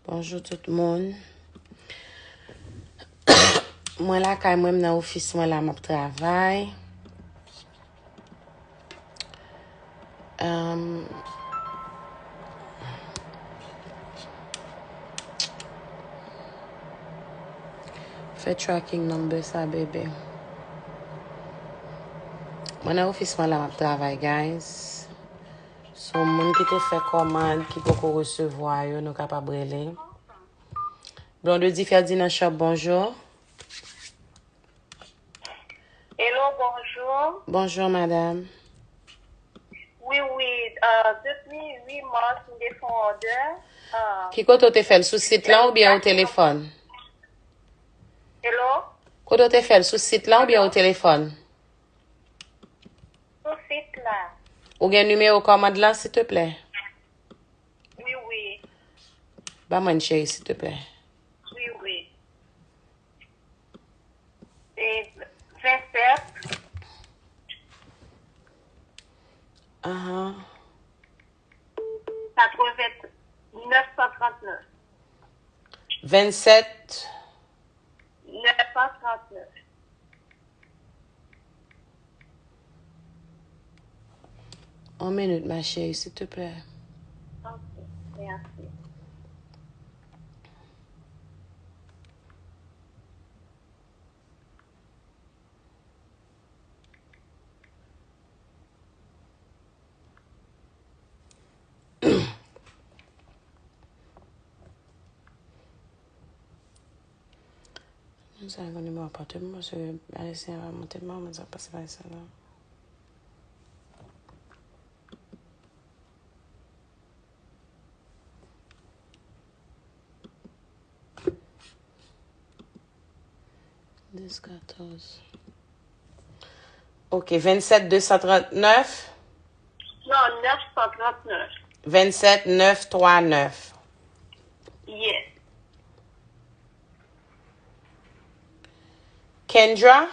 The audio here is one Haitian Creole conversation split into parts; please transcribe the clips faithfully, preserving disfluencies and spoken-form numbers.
Bonjou tout moun. Mwen lakay mwen, m nan ofis mwen la, m ap travay. Um, fè tracking number sa, bebe. Mwen nan ofis mwen la, m ap travay, guys. So, moun ki te fè kòmand, ki poko resevwa yo, nou kapab rele. Blondedy Ferdinand Shop, bonjou. Hello, bonjou. Bonjou, madam. Wi, wi, euh, depi uit mas, m te fè yon òdè. Euh, Ki kote w te fè l? Sou sit la oubyen ou telefòn? Hello? Kote w te fè l? Sou sit la oubyen ou telefòn? Sou sit la. Ou gen nimewo kòmand lan, silteplè? Wi, wi. Ba mwen, cheri, silteplè. Wi, wi. Se vennsèt. Ahan. Katreven, nèf san trannèf. Vennsèt. Nèf san trannèf. Yon minit, ma chérie, silteplè. Ok, mèsi. Moun sa yo gen nimewo apatman, paske Ayisyen ap monte, moun sa pase bay sa la. Dis katòz. Ok, vennsèt de san trannèf. Non, nèf san trannèf. Vennsèt nèf twa nèf. Yes. Kendra?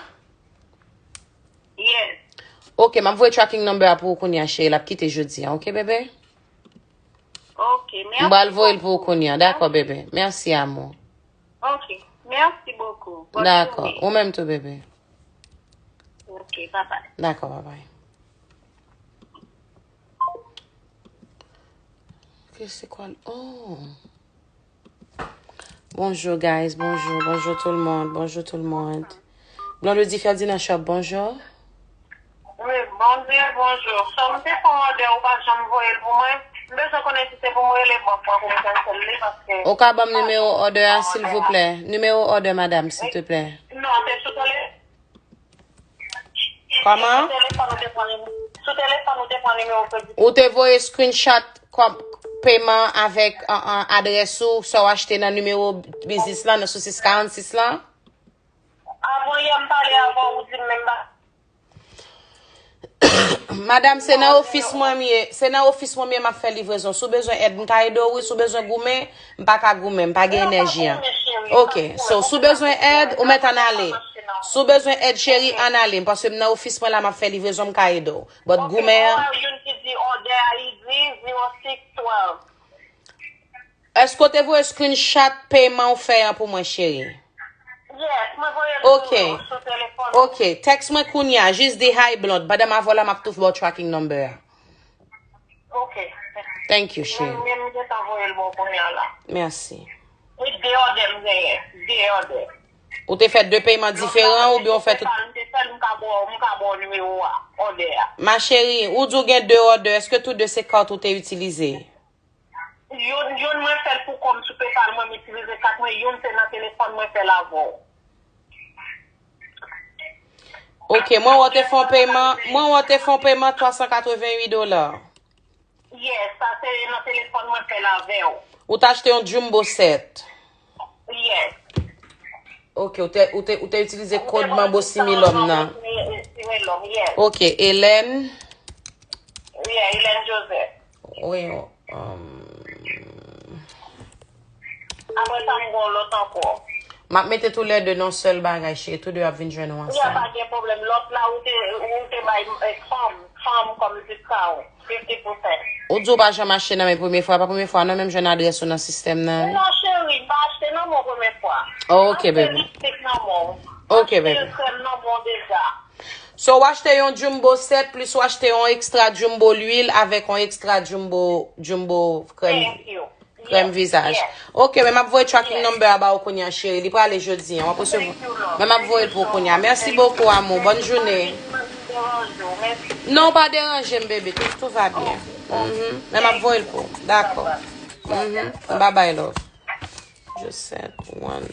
Yes. Ok, m ap voye tracking number a pou ou kounye a, cheri. L ap kite jodi a, ok, bebe? Ok, mèsi. M pral voye l pou ou kounye a. Dakò, bebe. Mèsi, amou. Ok, mèsi bokou. Bonne journée. Dakò. Ou menm tou, bebe. Ok, bye bye. Dakò, bye bye. Ok, se kwa l? Oh. Bonjou, guys. Bonjou. Bonjou, tout le monde. Bonjou, tout le monde. Blondedy Ferdinand Shop, bonjou. Wi, bonjou, bonjou. Sè m te fè yon òdè, ou pa janm voye l pou mwen. M bezwen konnen si se pou mwen rele bank mwen pou m cancel li, paske... Ou ka ban m nimewo òdè a, silvouplè? Nimewo òdè, madam, silteplè. Non, se sou tele-, Kòman? Sou telefòn ou te pran nim-, sou telefòn ou te pran nimewo kredi. Ou te voye screenshot kòb peman avèk, an, an, adrès ou, sa w achte nan nimewo biznis lan, nan sou sis karannsis lan? Avan yè m pale avè w, ou di m menm ba. Madam, se nan ofis mwen m ye. Se nan ofis mwen m ye, m ap fè livrezon. Si w bezwen èd, m ka ede w, wi. Si w bezwen goumen, m pa ka goumen, m pa gen enèji an. Ok, so, si w bezwen èd, ou mèt ann ale. Si w bezwen èd, cheri, ann ale. Paske m nan ofis mwen la, m ap fè livrezon, m ka ede w. But goumen an. Youn ki di òdè a, li di zero six twelve. Èske w te voye screenshot peman w fè an pou mwen, cheri? Yes, mwen voye l pou ou sou telefòn ou. Ok, tèks mwen kounye a, jis di hi Blonde. Pandan m avè w la, m ap tou ba w tracking number a. Ok. Thank you, cheri. Mwen menm, m gentan voye l ba w kounye a la. Mèsi. E de òdè m genyen, de òdè. Ou te fè de peyman diferan oubyen w fè tout? M te fè l, m ka ba w, m ka ba w nimewo a, òdè a. Ma chérie, ou di w gen de òdè, èske tou de se kat ou te itilize? Youn, youn mwen fè l pou kò m sou PayPal, mwen m itilize kat mwen, youn se nan telefòn mwen fè l avè w. Ok, mwen wè w te fè yon peyman, mwen wè w te fè yon peyman twa san katreven uit dola. Yes, sa se nan telefòn mwen fè l avè w. Ou t achte yon Jumbo set. Yes. Ok, ou te, ou te, ou te itilize kòd Mambo Similòm nan. Similòm, yes. Ok, Hélène. Yeah, Hélène Joseph. Wi, um, Apre sa, m gon lòt ankò. M ap mete toulède nan sèl bagay, cheri. Tou de ap vin jwenn ou ansanm. Wi, pa gen pwoblèm. Lòt la, ou te, ou te bay, eh, fanm, fanm kòm diskaw, fifty percent. Ou di w pa janm achte nan men premye fwa, pa premye fwa non, menm jwenn adrès ou nan sistèm nan, wi. Non, Pou premye fwa. Ok, baby. Lipstik nan men w. Ok, baby. Achte krèm nan men w deja. So, w achte yon jumbo set plis w achte yon ekstra jumbo lwil avèk yon ekstra jumbo, jumbo krèm, krèm vizaj. Ok, men m ap voye tracking number a ba ou kounye a, cheri. Li prale jodi a. W ap resevwa. Men m ap voye l pou ou kounye a. Mèsi bokou, amou. Bòn jounen. Non, pa deranje m, bebe. Tout, tout va byen. Mhm. Men m ap voye l pou ou. Dakò. Mhm. Bye bye, love. Just sent one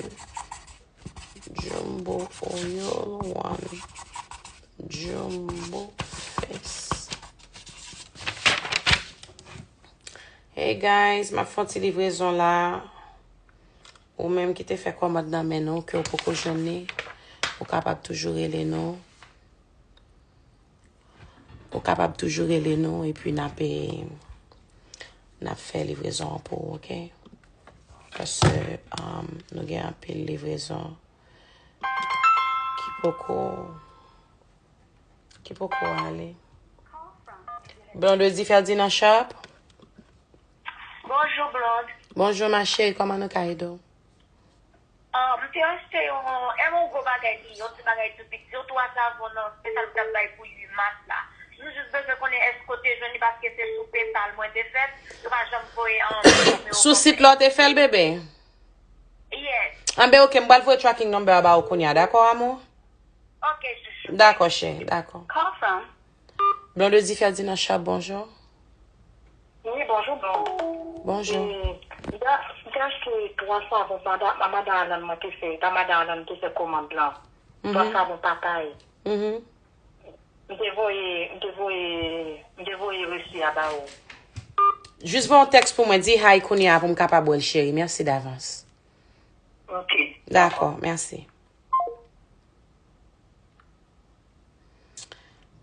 jumbo oil, one jumbo face. Hey guys, m ap fè yon ti livrezon la. Ou menm ki te fè kòmand nan men nou, ke w poko jwenn li, ou kapab toujou rele nou. Ou kapab toujou rele nou, epi n ap, e, n ap fè livrezon an pou ou, ok? Paske, um, nou gen anpil livrezon ki poko, ki poko ale. Blondedy Ferdinand Sharp. Bonjou, Blonde. Bonjou, ma chérie, kòman nou ka ede w? Ah, m te achte yon, e yon gwo bagay li, yon ti bagay tou piti, yon twa savon nan, se sa l t ap bay pou uit mas la. Nou jis bezwen konnen èske w te jwenn li, paske se sou PayPal mwen te fè l, yo pa janm voye an nimewo. Sou sit la w te fè l, bebe? Yes. Anben, ok, m pral voye tracking number a ba ou kounye a, dakò, amou? Ok, chouchou. Dakò, cheri, dakò. Call from. Blondedy Ferdinand Sharp, bonjou. Wi, bonjou, Blonde. Bonjou. E, m te, m te achte twa savon madan, madan Alan mwen te fè, pa madan Alan te fè kòmand lan. Twa savon papay. Mhm. M te voye, m te voye, m te voye resi a ba ou. Jis voye yon tèks pou mwen, di hi kounye a pou m kapab wè l, cheri. Mèsi davans. Ok. Dakò, mèsi.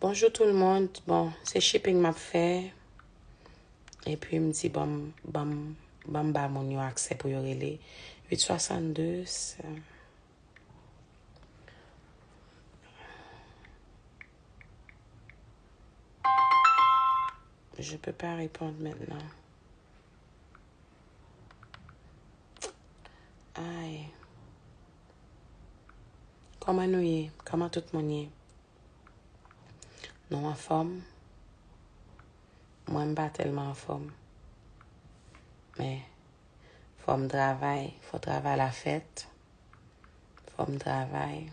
Bonjou tout le monde. Bon, se shipping m ap fè. Epi m di, ban m, ban m, ban m ba moun yo aksè pou yo rele uit swasannde. Je peux pas répondre maintenant. Ay. Kòman nou ye? Kòman tout moun ye? Nou anfòm? Mwen, m pa tèlman anfòm. Men, fò m travay, fò travay la fèt. Fò m travay.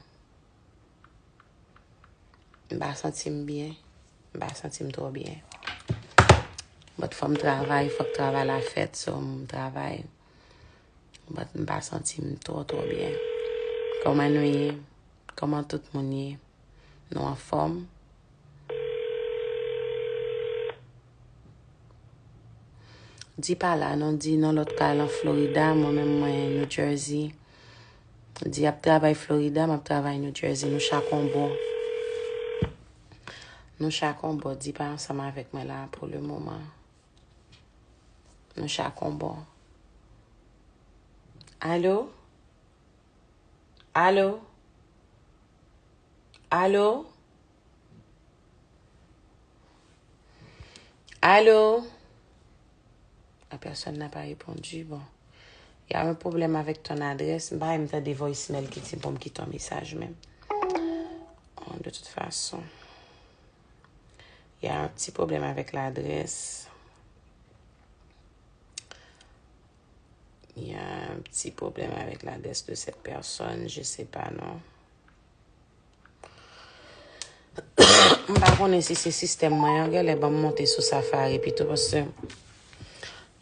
M pa santi m byen. M pa santi m twò byen. But fò m travay, fòk travay la fèt, so m travay. But m pa santi m twò, twò byen. Kòman nou ye? Kòman tout moun ye? Nou anfòm? Di pa la, non, di nan lòt kay lan Florida, mwen menm mwen New Jersey. Di ap travay Florida, m ap travay New Jersey. Nou chak on bò. Nou chak on bò. Di pa ansanm avèk mwen la pou le moman. Nou chak on bò. Alo? Alo? Alo? Alo? La personne n'a pas répondu. Bon. Il y a un problème avec ton adresse. M pa renmen tande voicemail ki di pou m kite yon mesaj menm. Bon, de toute façon, il y a un petit problème avec l'adresse. Il y a un petit problème avec l'adresse de cette personne, je sais pas, non. M pa konnen si se sistèm mwen an, genlè ban m monte sou Safari pito, paske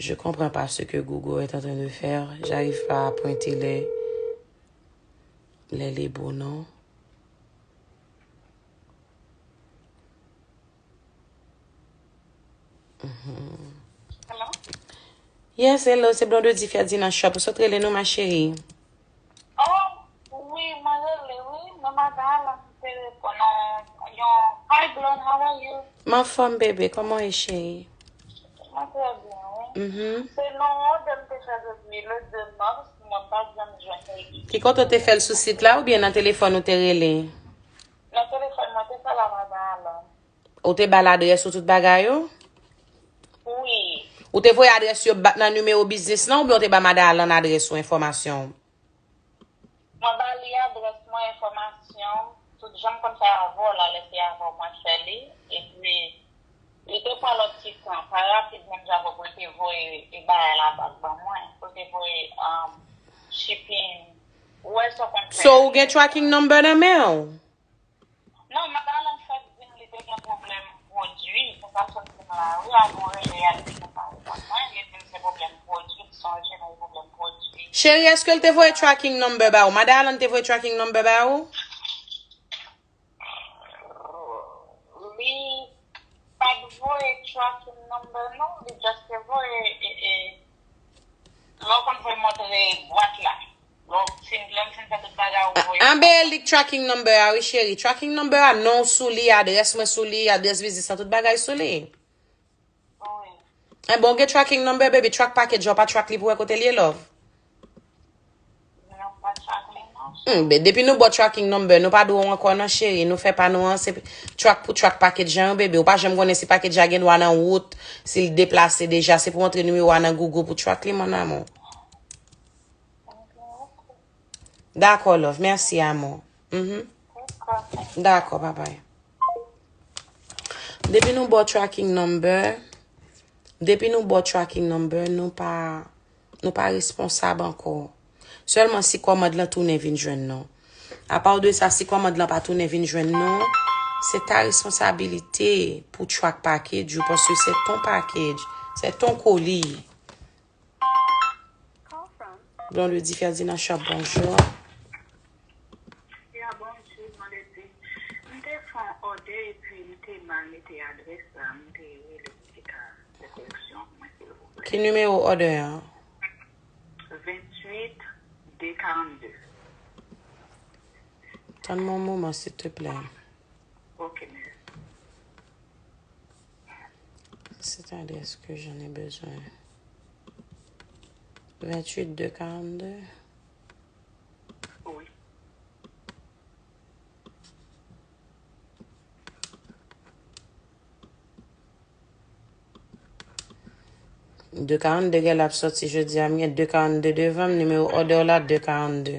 je comprends pas ce que Google est en train de faire. J'arrive pas à pointer les, les, les bons noms. Mhm. Hello? Yes, hello, se Blondedy Ferdinand Shop. Ou sot rele nou, ma chérie? Oh, wi, mwen rele, wi. Mwen madan Alan te reponn yon, yon, hi, Blonde, how are you? M anfòm, bebe. Kòman w ye, cheri? Mwen trè byen, wi. Mhm. Se yon òdè m te fè jodi, le de mars, mwen pa t janm jwenn li. Ki kote w te fè l, sou sit la oubyen nan telefòn ou te rele? Nan telefòn mwen te fè la, madan Alan. Ou te ba l adrès ou, tout bagay ou? Wi. Ou te voye adrès yo ba, nan nimewo biznis lan oubyen ou te ba madan Alan adrès ou, enfòmasyon ou? Mwen ba li adrès mwen, enfòmasyon, tout jan m konn fè avè w la, lè se avè w mwen fè li. Epi, li te pran lòt ti tan, pa rapid menm jan pou l te voye e bagay la bak ban mwen, pou l te voye um, shipping. Ou wè sa w konn fè. So, ou gen tracking number nan men w? Non, madanm lan fèk di m li te gen pwoblèm pwodui. Se sa l sot di m la, wi, a nou rele a, li te gen pale ak mwen, li di m se pwoblèm pwodui, li sonje nan pwoblèm pwodui. Cheri, èske l te voye tracking number ba ou? Madanm lan te voye tracking number ba ou? Li pa t voye tracking number, non, li just te voye, e, e, lè w konn voye montre bwat la. Lè w fin, lè m fin fè tout bagay, ou voye. Anben, e li k tracking number a, wi, cheri. Tracking number a, non w sou li, adrès mwen sou li, adrès biznis lan, tout bagay sou li. Wi. Enben, w gen tracking number, baby, track package, ou pa track li pou wè kote l ye, love. Non, m pa track li, non. Hmm, ben, depi nou ba w tracking number, nou pa dwe w ankò, non, cheri. Nou fè pa nou an, se track pou track package jan yo, baby. Ou pa janm konnen si package la gen dwa nan wout, si l deplase deja, se pou w antre nimewo a nan Google pou track li, mon amour. Dakò, love. Mèsi, amor. Mhm. Dakò, babay. Depi nou ba w tracking number, depi nou ba w tracking number, nou pa, nou pa responsab ankò. Sèlman si kòmand lan tounen vin jwenn nou. Apa de sa, si kòmand lan pa tounen vin jwenn nou, se ta responsabilite pou track package ou, paske se ton package, se ton koli. Blondedy Ferdinand Shop, bonjou. Ya, bonjou, Blondedy. M te fè yon òdè epi m te mal mete adrès la, m te rele pou te ka fè koreksyon pou mwen, silvouplè. Ki nimewo òdè a? Venntuit de karannde. Tann mwen yon moman, silteplè. Ok, mèsi. C'est adresse que j'en ai besoin. Venntuit de karannde. Wi. De karannde gen l ap sòti jodi a, m gen de karannde devan m, nimewo òdè w la de karannde.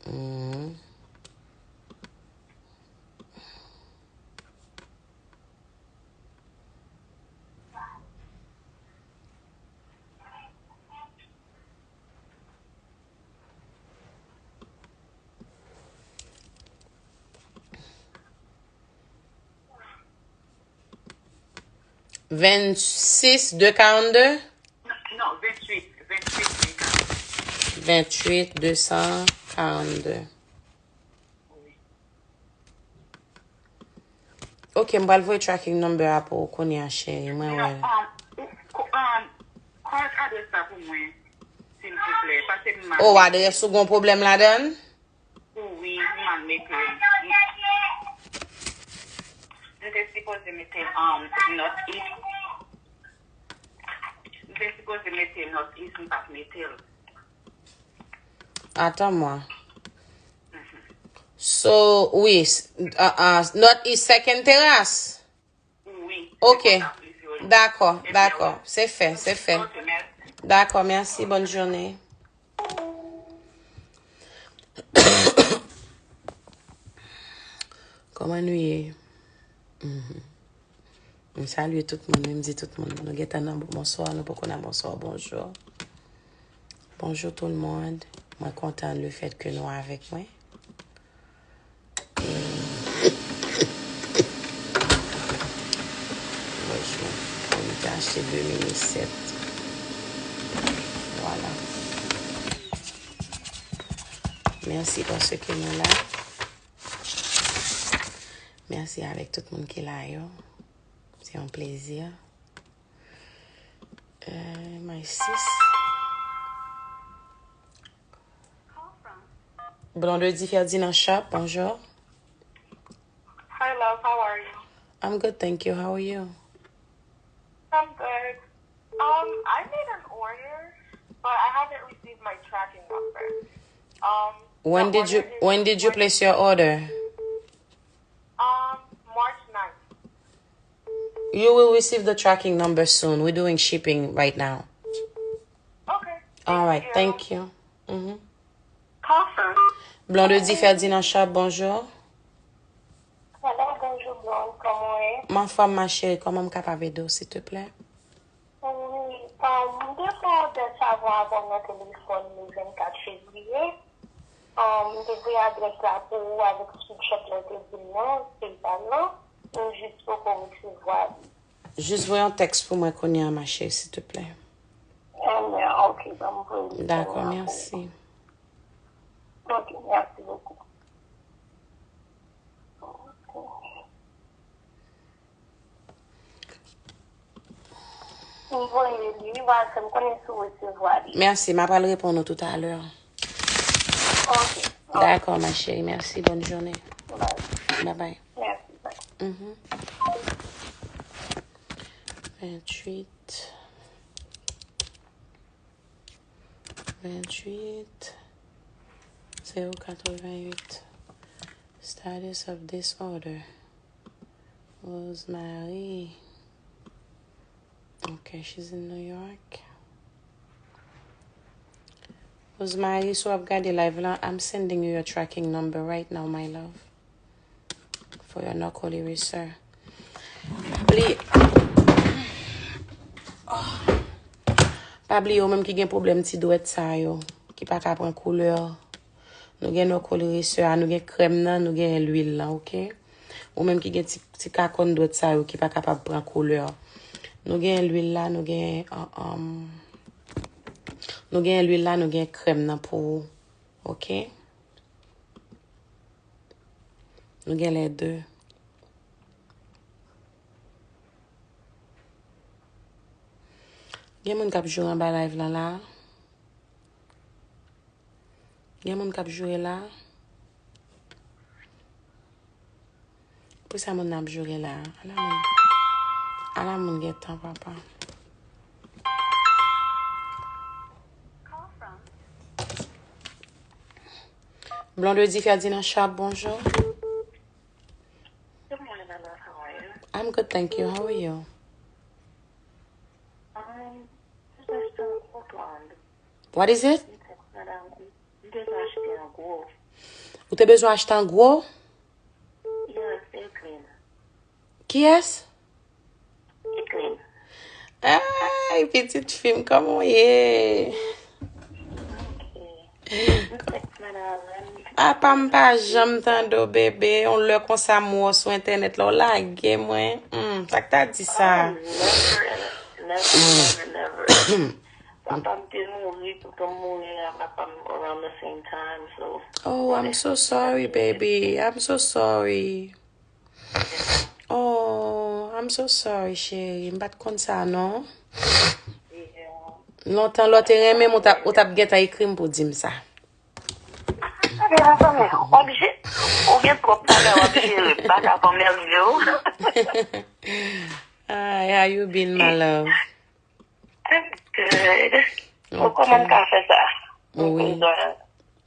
Mhm. Vennsis de karannde? Non, venntuit, venntuit de karannde. Venntuit de san karannde. Wi. Ok, m pral voye tracking number a pou ou kounye a, cheri. Mwen wè l. Non, um, ou, ko-, um, kòrèk adrès la pou mwen, silvouplè. Pase m mal. Oh, adrès ou gon pwoblèm ladan l? Wi, m mal mete l. M te sipoze mete, um, North East. M te sipoze mete North East, m pa t mete l. Attends-moi. So, wi, s-, ah, ah, North East Second Terrace? Wi. Ok. Dakò, dakò. Se fè, se fè. Ok, mèsi. Dakò, mèsi. Bonne journée. Kòman nou ye? Mhm. M salye tout moun, wi, m di tout moun, nou gentan nan bonswa, nou poko nan bonswa, bonjou. Bonjou tout moun, mwen kontan le fèt ke nou avèk mwen. E, bonjou, mwen te achte de mini sèt. Vwala. Mèsi paske nou la. Mèsi avèk tout moun ki la yo. Se yon plezi. Euh, my sis. Blondedy Ferdinand Shop, bonjour. Hi, love. How are you? I'm good, thank you. How are you? I'm good. Um, I made an order, but I haven't received my tracking number. Um, when the did you order is when did you place your order? Um, March ninth. You will receive the tracking number soon. We're doing shipping right now. Okay. Alright, thank you. Mhm. Call from Blondedy Ferdinand Sharp, bonjou. Hello, bonjou Blonde, kòman w ye? M anfòm, ma chérie, kòman m kapab ede w, silteplè? Wi, um, m te fè yon tèks avè w nan telefòn le vennkat fevriye. Um, m te voye adrès la pou ou avèk screenshot lè w te di m nan, PayPal lan. M jis poko resevwa li. Jis voye yon tèks pou mwen kounye a, ma chérie, silteplè. Ebyen, ok, ban m voye li. Dakò, mèsi. Ok, merci beaucoup. Ok. M voye li, w a fè m konnen si w resevwa li. Mèsi, m apral reponn ou toutalè. Ok. Dakò, ma chérie, mèsi, bòn jounen. Bye. Bye bye. Merci. Bye. Mhm. Venntuit. Venntuit. Zewo katreventuit. Status of disorder. Rosemary. Okay, she's in New York. Rosemary, si w ap gade live la, I'm sending you your tracking number right now, my love. For your knuckle eraser. Pa bliye, oh. Pa bliye, ou menm ki gen pwoblèm ti dwèt sa yo, ki pa ka pran koulè. Nou gen knuckle eraser a, nou gen krèm nan, nou gen lwil lan, ok? Ou menm ki gen ti, ti kakòn dwèt sa yo ki pa kapab pran koulè. Nou gen lwil la, nou gen, uh, um, nou gen lwil la, nou gen krèm nan pou ou. Ok? Nou gen lè de. Gen moun k ap joure anba live lan la. Gen moun k ap joure la. Pou sa moun nan ap joure la. Ala moun. Ala moun gen tan, papa. Blondedy Ferdinand Sharp, bonjou. Good morning, my love. How are you? I'm good, thank you. How are you? Um, just a little blonde. What is it? Madam, m bezwen achte an gwo. Ou te bezwen achte an gwo? Yes, e clean. Kiyès? E clean. Ay, pitit fi m, kòman w ye? Ok. M fèk madam. Apa m pa janm tande w, bebe. Yon lè konsa m wè w sou entènèt la, w lage mwen. Hmm, sa k ta di sa? Never, never, never, never. Papa m te mouri, tonton m mouri, a papa m around the same time, so. Oh, I'm so sorry, baby. I'm so sorry. Oh, I'm so sorry, cheri. M pa t konn sa, non. Yeah. Lontan, lè w te renmen m, ou t ap, ou t ap gentan ekri m pou di m sa. Sa gen ansanm, w ap je-, ou gen twòp talè, w ap jere, m pa ka fè m nève w. Hi, how you been, my love? I'm good. Bon, kòman m ka fè sa? Wi. M bezwen.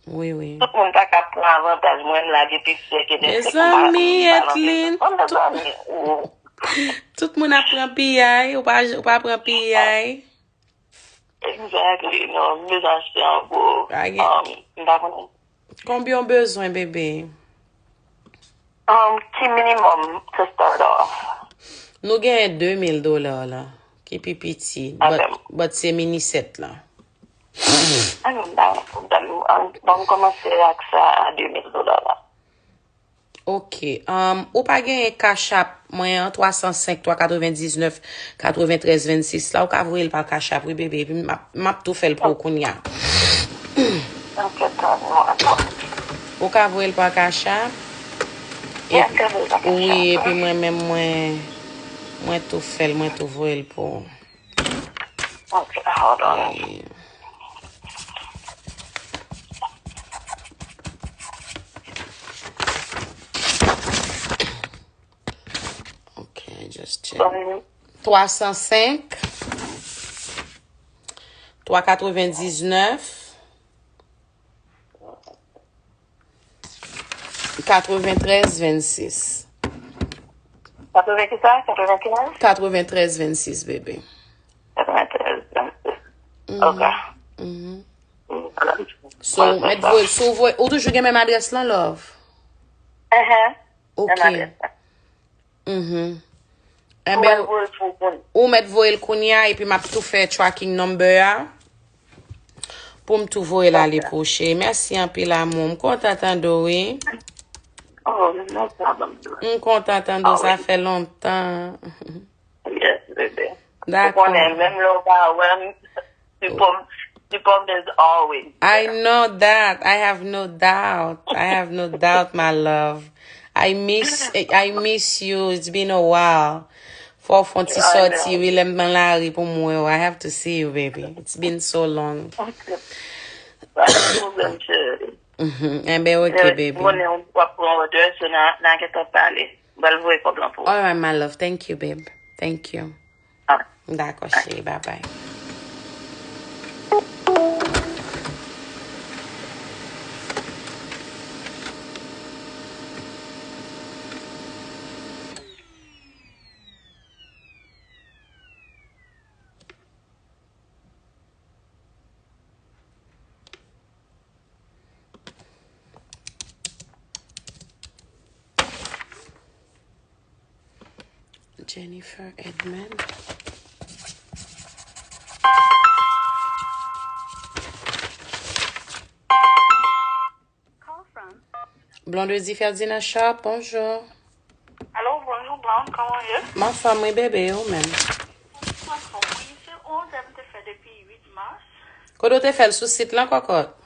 Wi, wi. Tout moun pa ka pran avantaj mwen la depi sèk e de. Mezanmi, Etlin, Mezanmi, ou. Tout moun ap pran piyay, ou pa, ou pa pran piyay. Exactly, non, m bezwen achte an gwo. Pa gen- Um, m pa konnen. Konbyen w bezwen, bebe? Um, ki minimum to start off? Nou gen de mil dola la, ki pi piti, but, but se mini sèt la. Ah non, pa gen pwoblèm. An, bon, m kòmanse ak sa a de mil dola la. Ok. Um, ou pa genyen Cash App mwen an, twa san senk, twa katrevendiznèf, katreventrèz, vennsis la, ou ka voye l pa Cash App, wi, bebe. Epi m ap, m ap tou fè l pou ou kounye a. Ok, tann mwen ankò. Ou ka voye l pa Cash App? Yes, ka voye l pa Cash App. Wi, epi mwen menm, mwen, mwen tou fè l, mwen tou voye l pou ou. Ok, hold on. Eh. Ok, just check. Bon, Twa san senk, twa katrevendiznèf, katreventrèz, vennsis. katreven ki sa? Katreven ki sa? Katreventrèz, vennsis, bebe. Katreventrèz, vennsis. Mhm. Ok. Mhm. So, ou mèt voye, si w voye, ou toujou gen menm adrès lan, love? Enhen. Ok. Menm adrès la. Mhm. Enben, ou mèt voye l kounye a, epi m ap tou fè tracking number a pou m tou voye l ale pou ou, cheri. Mèsi anpil, amou. M kontan tande w, wi. Oh, no problem. M kontan tande w, sa fè lontan. Yes, bebe. Dakò. Ou konnen, menm lè w pa wè m, li pòm, li pòm is always there. I know that. I have no doubt. I have no doubt, my love. I miss, I miss you. It's been a while. Fò w fè yon ti sòti, wi, lè m nan lari pou m wè w. I have to see you, baby. It's been so long. Ok. Pa gen pwoblèm, cheri. Mhm. Enben, ok, baby. Konnen w ap pran òdè, so n a, n a gentan pale. M pral voye kòb lan pou ou. All right, my love. Thank you, babe. Thank you. Dakò, cheri. Bye bye. Jennifer Edmond. Blondedy Ferdinand Sharp, bonjou. Alo, bonjou, Brown, kòman w ye? M anfòm, wi, bebe, e ou menm? Mwen anfòm, wi, se yon òdè m te fè depi uit mas. Kote w te fè l, sou sit lan, kòkòt?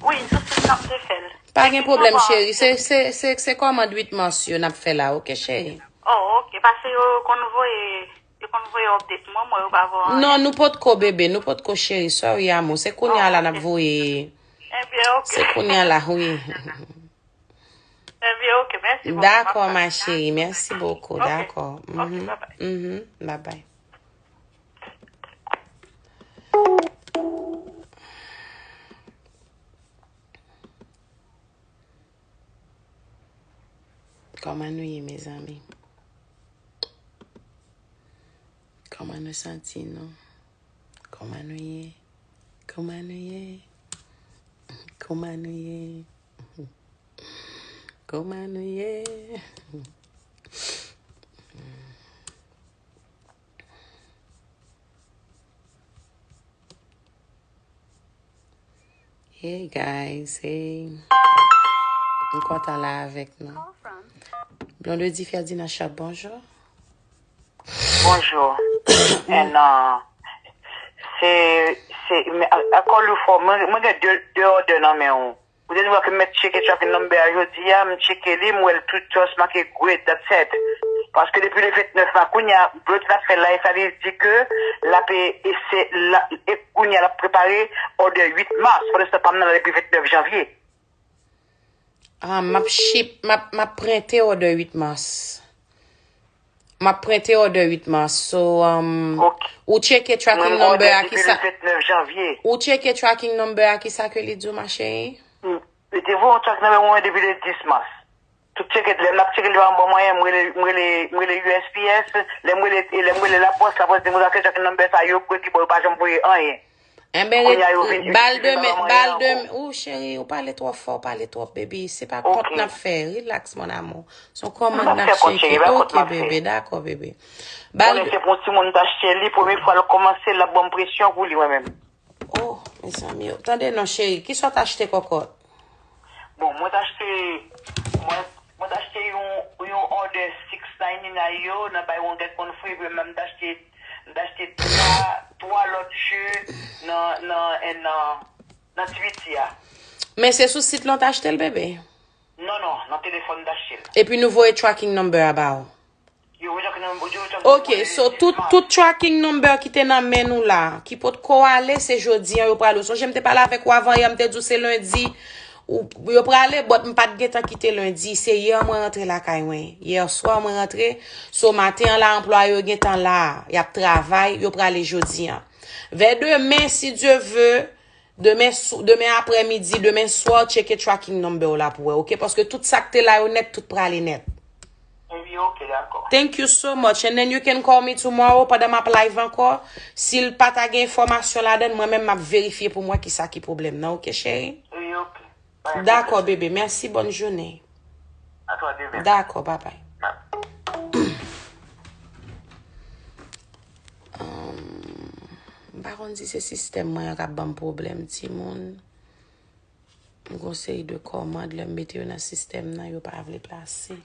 Wi, sou sit lan m te fè l. Pa gen pwoblèm, cheri. Se, se, se, se kòmand uit mas yo n ap fè la, oke, cheri? Oh, oke. Paske yo konn voye, yo konn voye update mwen, mwen yo pa voye anyen. Non, nou potko, bebe, nou potko, cheri. Sorry, amou. Se kounye a la n ap voye. Ebyen, oke. Se kounye a la, wi. Ebyen, oke, mèsi bokou. Dakò, ma chérie, mèsi bokou. Dakò. Ok, bye bye. Mhm, bye bye. Kòman nou ye, mezanmi? Kòman nou santi nou? Kòman nou ye? Kòman nou ye? Kòman nou ye? Kòman nou ye? Hey guys, hey. M kontan la avèk nou. Blondedy Ferdinand Sharp, bonjou. Bonjou. And, uh, se, se, men, a, a call you for, mwen, mwen gen de, de òdè nan men w. Ou te di mwen ke m mèt tcheke tracking number a jodi a, m tcheke li, m wè l tout just make great, that's it. Paske depi le vennèf mas, kounye a, Brut la fè live la, li di ke l ap, e, e se, la, e kounye a, l ap prepare òdè uit mas. Pandan se tan, pa m nan la depi vennèf janvye. Ah, m ap ship, m ap, m ap prente òdè uit mas. M ap prente òdè uit mas. So, um, ou tcheke tracking number a ki sa? Ou tcheke tracking number a ki sa ke li di w, ma chérie? Li te voye yon tracking number mwen depi le dis mas. Tout tcheke, lè m ap tcheke li pa bon mwayen, m rele, m rele, m rele U S P S. Lè m rele, lè m rele lapòs, lapòs di m, "Tracking number sa yo, yo kwe ki bò, yo pa janm voye anyen." Enben, ba l demen, ba l demen. Ou, cheri, ou pale twò fò, ou pale twò, baby. Se pa kont n ap fè. Relax, mon amour. Se yon kòmand n ap tcheke. Ok, baby, dakò, baby. Ba l. Konnen se pou yon timoun m t achte li, premye fwa l kòmanse, l ap ban m presyon pou li, mwen menm. Oh, mezanmi, tande non, cheri. Kisa w t achte, kòkòt? Bon, mwen t achte, mwen, mwen t achte yon, yon òdè six ninety-nine yo nan Buy One Get One Free, epi mwen m t achte, m t achte twa, twa lòt je nan, nan, nan, nan Twiti a. Men se sou sit lan w t achte l, bebe? Non, non, nan telefòn m t achte l. Epi nou voye tracking number a ba w. Ok, so tout, tout tracking number ki te nan men nou la, ki potko ale, se jodi an yo prale. Ou sonje m te pale avèk ou avan yè, m te di w se lendi, ou, yo prale, but m pa t gentan kite lendi. Se yè mwen rantre lakay mwen. Yèswa mwen rantre, so maten an la, anplwaye yo gentan la, y ap travay, yo prale jodi an. Vè demen, si Dye ve, demen sou, demen aprèmidi, demen swa, tcheke tracking number w la pou wè, ok? Paske tout sa k te la yo nèt, tout prale nèt. Wi, ok, dakò. Thank you so much. And then you can call me tomorrow pandan m ap live ankò. Si l pa ta gen enfòmasyon ladan, mwen menm m ap verifye pou m wè kisa ki pwoblèm nan, ok, cheri? Wi, ok. Bye, Dakò, bye. Bebe. Mèsi, bòn jounen. A twa demen. Dakò, babay. Bye. M pa konn si se sistèm mwen an k ap ban m pwoblèm, timoun. M gon seri de kòmand, lè m mete yo nan sistèm nan, yo pa vle plase.